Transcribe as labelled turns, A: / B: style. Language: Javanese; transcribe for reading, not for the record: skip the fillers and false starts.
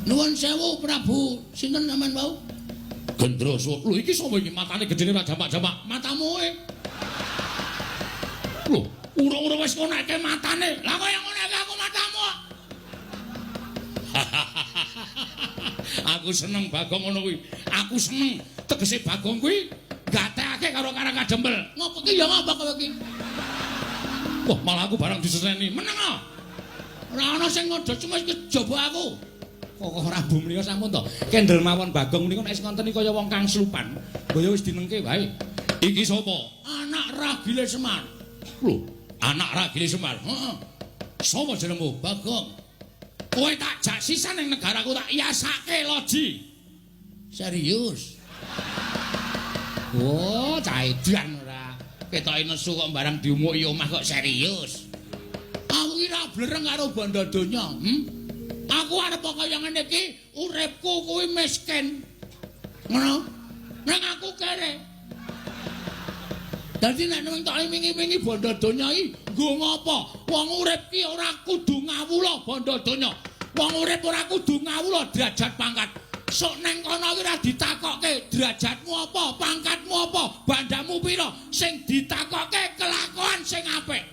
A: Nuwun sewu Prabu, sinten sampean wau? Gendroso. Lho iki sapa iki matane gedene ora jamak-jamak? Matamu e. Lho, urung-urung wis ngonekke matane. Lah kaya ngonekke aku matamu. Aku seneng Bagong ngono kuwi. Aku seneng tegese Bagong kuwi gatekake karo Karang Kadempel. Ngopo ki ya ngopo kowe ki? Wah, malah aku barang diseneni. Meneng ah. Ora ana sing ngodo cuma kejaba aku. Kok ora bumliya sampun to. Kendel mawon Bagong niku nek wis ngonten kaya wong kang slupan. Mbaya wis dinengke wae. Iki sapa? Anak Ragile Semar. Lho, anak Ragile Semar. Heeh. Sapa jenengmu? Bagong. Kowe tak jak sisan ning negaraku tak yasake loji. Serius? Oh, cah edan ora. Ketoke nesu kok barang diumuki omah kok serius. Aku ki ra blereng karo bondo donya, Aku arep kaya ngene iki, uripku kuwi miskin. Ngono? Nang aku kere. Dadi nek nang tok wingi-wingi bondo donya iki nggo ngopo? Wong urip ki ora kudu ngawula bondo donya. Wong urip ora kudu ngawula derajat pangkat. Sok neng kono ki ora ditakokke derajatmu apa, pangkatmu apa, bandamu pira. Sing ditakokke kelakuan sing apik.